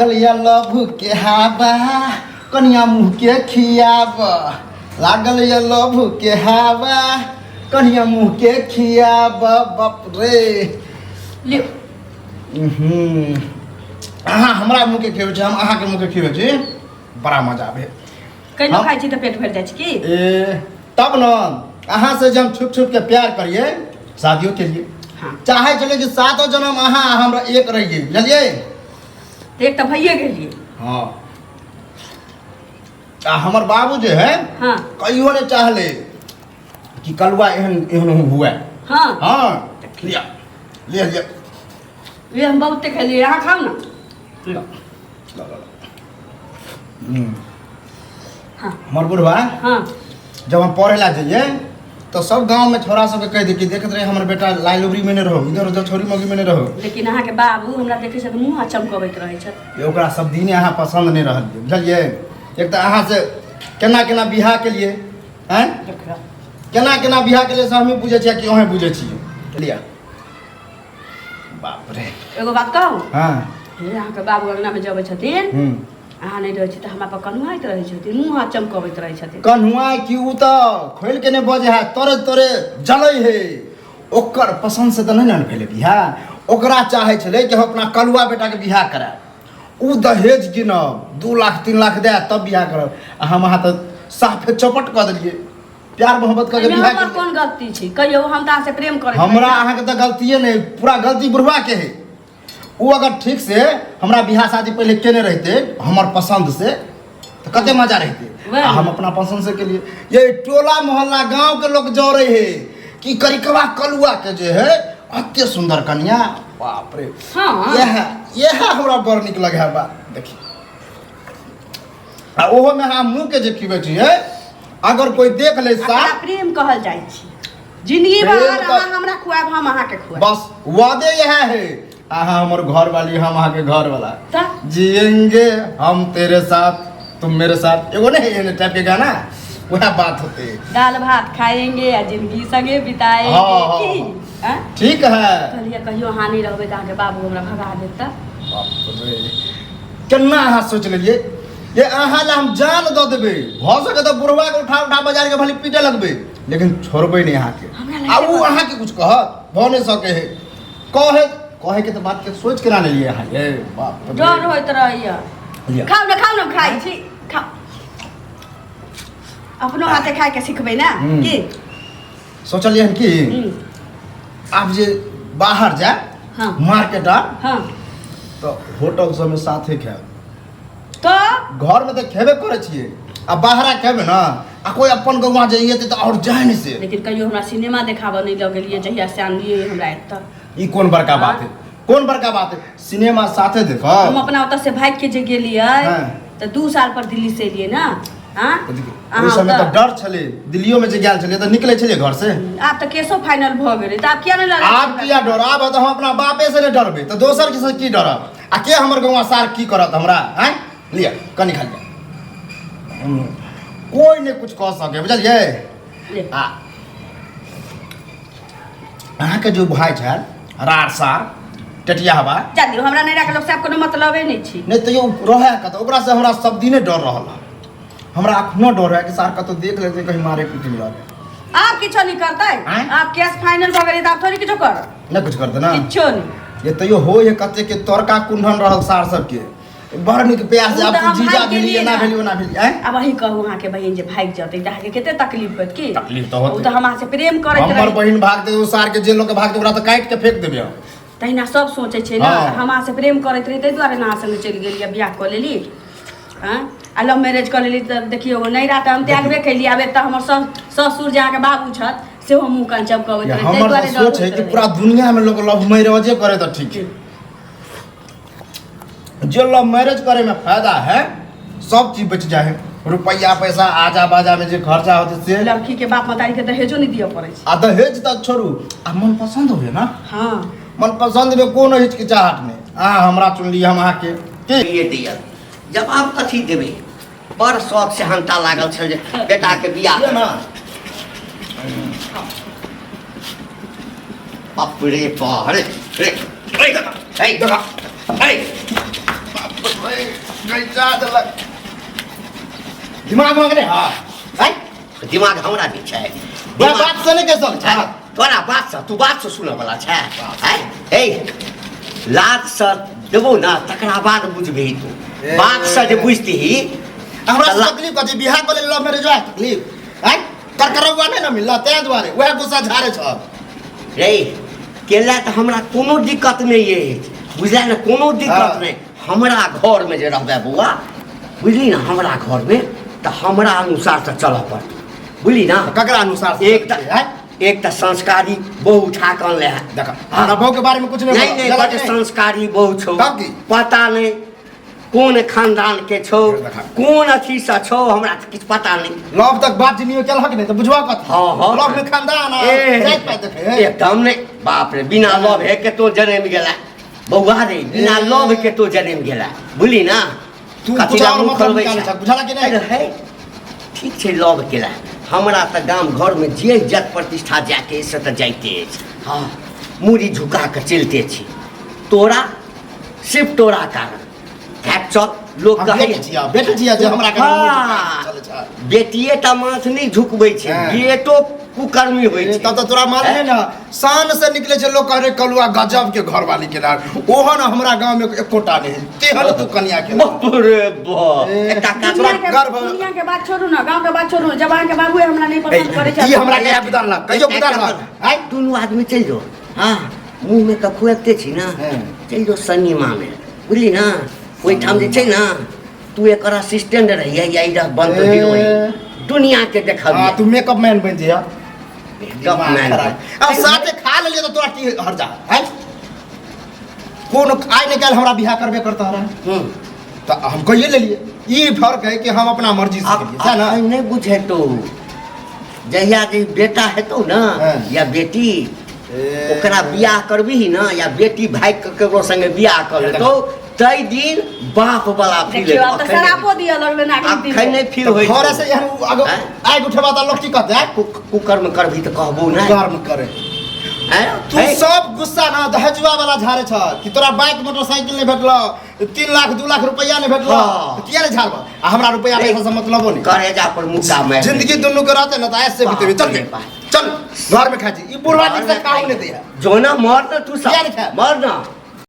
लागल या लभ के हवा कनिया मुँह के खियाब, लागल या लभ के हवा कनिया मुँह के खियाब। बाप रे। लियो। अहाँ हमरा मुँह के खियाबै छी, हम अहाँके मुँह के खियाबै छी, बड़ा मजा आबै। कहिनो हम- खाइ छी तऽ पेट भरि जाइ छै की? ए तब न अहाँ से जब छुप छुप के प्यार करिए, शादियो के लिए चाहे छलियै कि सातो जन्म अहाँ आ हमरा एक रहिए, बुझलियै? तऽ एक तऽ भइए गेलियै। हाँ, आ हमर बाबू जे है कहियो नहि चाहले कि कलुआ एहन एहन हुए। हाँ, लिया लिया लिया। ये हम बहुते खेलियै, अहाँ खाउ ने। ला, ला, ला। हमर बुढ़वा जब हम पढ़े ला जइए तो सब गांव में छोरा सबके कह दे कि देखत रहे हमर बेटा लाइ लुबरी में नहीं रहो, इधर उधर छोरी मौगी में नहीं रहो। लेकिन अहाँ के बाबू हमरा देखे छथि मुँह हाथ चमकबैत रहै छथि। ये ओकरा सब दिने अहाँ पसंद नहीं रहल, बुझलियै? एक तऽ अहाँ से केना केना बियाह के लिए, हैं, देखियौ केना केना बियाह के लिए से हमही बुझै छियै कि अहें बुझै छियै। लिअ। बाप रे। एगो बात कहू? हाँ। हे, अहाँके बाबू अंगना में जबै छथिन, अहाँ नहि रहै छी तऽ हमरा पर कन्हुआइत रहै छथिन, मुँह हाथ चमकबैत रहै छथिन। कन्हुआ कि उ तऽ खोलि के नहि बजै है, तोरे तोरे जलै है। ओकर पसंद से तऽ नहि ने भेलै बियाह। ओकरा चाहै छलै कि हम अपना कलुआ बेटाके बियाह करायब, उ दहेज गिनब 2 लाख 3 लाख दए तब बियाह करब, आ हम अहाँ तऽ साफे चौपट कऽ देलियै प्यार मोहब्बत कऽ के एहिमे बियाह हमर केलियै। कोन गलती छै कहियौ? हम तऽ अहाँसँ प्रेम करै हमरा अहाँके तऽ गलतिए नहि, पूरा गलती बुढ़वा के है। ओ अगर ठीक से हमरा बियाह शादी पहिले केने रहते हमर पसंद से तऽ कते मजा रहते। वएह आ हम अपना पसंद से केलिए। ये टोला मोहल्ला गांव के लोग जड़े है कि करिकवा कलुआ के जे है अते सुंदर कन्या, बाप रे। यह हमरा बड़ नीक लगे है बात। देखी आ ओहो में अहाँ मुँह के जे खिबै छियै, अगर कोई देख ले एकरा साफ प्रेम कहल जाइ छै। जिंदगी प्रेम भर तऽ- अहाँ हमरा खुआब, हम अहाँके खुआब। बस वादे यह है, अहाँ हमर घर वाली, हम अहाँके घर वाला। तऽ जिएंगे हम तेरे साथ तुम मेरे साथ, एगो नहीं एहन टाइप के गाना, वह बात होते है। दाल भात खाएंगे आ जिंदगी संगे बिताएंगे। हाँ, की? हाँ। आँय? ठीक है। कहलियै कहियो अहाँ नहि रहबै तऽ अहाँके बाबू हमरा भगा देत। बाप रे, केना अहाँ सोच लेलियै ये? अहाँ ला हम जान दऽ देबै, भऽ सके तऽ बुढ़वा के उठा उठा बाजार के भले पीटे लगबै, लेकिन छोड़बै नहि अहाँके। हमरा आ लागि उ अहाँके कुछ कहत भऽ नहि सके है, कहे कहे के तऽ बात के सोच केना लेलियै अहाँ ये? बाप रे। डर होइत रहैया। लिअ। खाउ ने, खाउ ने, खाइ छी, खाउ। अपनो हाथे खाइके सिखबै ने। की सोचलियै हन कि आब जे बाहर जाय मार्केट आर तऽ होटल सबमे साथे खायब। तऽ घरमे तऽ खेबे करै छियै, आ बाहरा खेबै ने, आ कोइ अपन गौआ जे एतै तऽ आओर जाय नहि से। लेकिन कहियो हमरा सिनेमा देखाबऽ नहि लऽ गेलियै जहिया से आनलियै हमरा एतऽ। ई कोन बड़का बात है, कोन बड़का बात है सिनेमा साथे देखब। हम अपना ओतऽ से भागि के जे गेलियै तऽ 2 साल पर दिल्ली से एलियै ने। हाँ? ओहि समय तऽ डर छलै, दिल्लियो में जे गेल छलियै तऽ निकलै छलियै घर से। आब तऽ केसो फाइनल भऽ गेलै तऽ आब किया नहि लड़ै? आब किया डर? आब तऽ हम अपना बापे से नहि डरबै तऽ दोसर के से की डरब? आ के हमर गौआ सार की करत हमरा? आँय लिअ कनि खा लिअ। कोइ नहि कुछ कऽ सके, बुझलियै? ले। आ अहाँके जो भाय छल रार सार टेटिया हवा जा दियौ, हमरा नैहरा के लोक से आब कोनो मतलबे नहि छै। नहि तैयो रहै कतऽ, ओकरा से हमरा सब दिने डर रहल हँ। हमरा अखनो डर है कि सार कतौ देख लेतै कहीं मारे पीटे लगे। आब किछो नहि करतै। आँय? आब केस फाइनल भऽ गेलै तऽ आब थोड़ी किछो करत। नहि कुछ करतै ना। किछो नहि। ये तैयो होइ है कते के तड़का कुंडन रहल सार सबके, बड़ नीक प्यार से उ आब तऽ हम जीजा भागि भेली गेलियै एना ने। भेली ओना भेली। आँय? आब अहीं कहू, अहाँके बहिन जे भागि जेतै तऽ अहाँके कते तकलीफ होयत की? तकलीफ तऽ होतै। ओ तऽ हम अहाँसँ प्रेम करैत हमर रही। बहिन भागतै ओ सार के जे लोक भागतै ओकरा तऽ काटि के फेंक देबै हम। तहिना सब सोचै छै ने। हाँ। हम अहाँसँ प्रेम करैत रही ताहि दुआरे ने अहाँ संगे चलि गेलियै, बियाह कऽ लेली। आँय, आ लव मैरिज कऽ लेली तऽ देखियौ नैहरा तऽ हम त्यागबे केलियै, आब एतऽ हमर ससुर जे अहाँके बाबू छथि सेहो मुँह कान चमकबैत या रहै, ताहि हमर दुआरे तऽ डर सोच है होइत कि रहै। पूरा दुनिया में लोग लव मैरिजे करे तऽ ठीक है, जे लव मैरिज करे में फायदा है, सब चीज बच जाए है, रुपया पैसा आजा बाजा में जे खर्चा होते से। लड़की के बाप मतारी के दहेजो नहीं दिअ पड़ै छै। आ दहेज तऽ छोड़ू, आ मन पसंद हुए ना। मन पसंद में कोनो हिचकिचाहट नहीं, अहाँ हमरा चुनली हम अहाँके की ये दिया जवाब कथी देबै? बड़ शौक से हंता लागल छल जे बेटाके बियाह। दिअ ना। बाप रे बाप, अरे रे रे, हे देखा, हे बाप रे। गैचा देलक दिमाग में नहीं हाँ आय दिमाग हमरा नहि छै तोरा बात से नहीं कैसल छै तोरा बात से तू बात से सुनऽ वाला छै आय ए लात से देबो ना तकरा बाद बुझबही तू ए। बात से जे बुझतीही हमरा से तऽ तकलीफ कथी बियाह कऽ लेल लव मैरिज तकलीफ आय करकरौआ नहीं ना मिलल तें दुआरे वएह गुस्सा झाड़े छ रे केला तऽ हमरा कोनो दिक्कत नहि अछि बुझले ने कोनो दिक्कत हाँ। नहि हमरा घरमे जे रहबै बौआ बुझली ने हमरा घरमे तऽ हमरा अनुसारसँ चलऽ पड़तौ बुझली ने ककरा अनुसार से एक चलै तऽ छै, आँय? एक तऽ संस्कारी बहु उठा कऽ अनले है देख हमरा बहू के बारे में कुछ नहीं नहीं बोला। नहीं जला बड कि नहीं? संस्कारी बहु छौ तब की? पता नहीं कोन खानदान के छौ देखा। कोन अथी से छौ हमरा तऽ किछु पता नहीं लव तक बात जिनियो केलहक नहीं तऽ बुझबा कथी हाँ हाँ लव में खानदान आ ए, जाति पाति देखे है। एकदम नहीं बाप रे बिना लव हे के तो जन्म गेला बौआ रे बिना ए। लव के तो जन्म गेला बुझली ना तू कथी कुछ ला और मुँह मतलब खोलबै निकालै छै? छह, बुझला कि नहि? अरे है ठीक छै लव केला हमरा तऽ गाम घरमे जे इज्जत प्रतिष्ठा जाके अछि से तऽ जाइते अछि हँ मूड़ी झुका कऽ चलिते छी तोरा सिर्फ तोरा कारण हैत चल लोक हम कहै बेटी छियै बेटी छियै जे हमरा कारण मुँह झुका हाँ। के चलै छै। बेटिए टा माथ नहि झुकबै छै हाँ। बेटो कुकर्मी होइ छै तब तऽ तोरा मालूम है ना शान से निकले छै लोग कहे कलुआ गजब के घरवाली के नाम ओहन हमरा गांव में एकोटा नहीं तेहन तू कनिया के नाम। बाप रे बाप ए, एकटा काज तोरा दुनिया के गर्व- दुनिया के बात छोड़ू ना गांव के बात छोड़ू जब अहाँके बाबूए हमरा नहीं पसंद करे छै ई हमरा के आवेदन लग कहियो एकटा विधान लग आइ दुनू आदमी चलि जो हँ मुँहमे तऽ खुआबिते छी ने हँ। चलि जो सनीमामे बुझली ने ओहिठाम जे छै ने तू एकर असिस्टेंट रहिए या ई रह बंद ए। हीरोइन दुनिया के देखबिहे हाँ तू मेकअप मैन बन जइहा मेकअप मैन अब साथे खा लेलिए तऽ तोरा की हर्जा है कोन आइ ने काल्हि हमरा बियाह करबे करता रहे हम्म। तऽ हम कहिए लेलिए ई फर्क है कि हम अपना मर्जी से अब केलिए सएह ना अखन नहि बुझेतौ जहिया जे बेटा हेतौ ने हाँ। या बेटी ओकरा बियाह करबिही ने या बेटी भागि कऽ ककरो संगे बियाह कऽ लेतौ ताहि दिन बाप वाला फील देखियौ आब तऽ शरापो दिअ लगलै ने आखिर अखन नहि फील होइ घरे से एहन अगर आँय? आगि उठेबा तऽ लोक की कहतै आँय? कुकर्म करबही तऽ कहबो नहि कर्म करे आँय? तू सब गुस्सा ना दहेजुआ वाला झाड़े छ कि तोरा बाइक मोटरसाइकिल नहीं भेटलो 3 लाख 2 लाख रुपया नहीं भेटलो हाँ। किया नहीं झाड़ब आ हमरा रुपया पैसा से मतलबो नहीं करेजा पर मुक्का मारि जिंदगी दुनू के रहते ना तो ऐसे बीतेबे चल बाप रे बे, बाप। चल घर में खा जी ई बुढ़वा ठीक से खाऊ नहीं दिया जो ना मर ना तू किया नहीं सब खाए? मर ना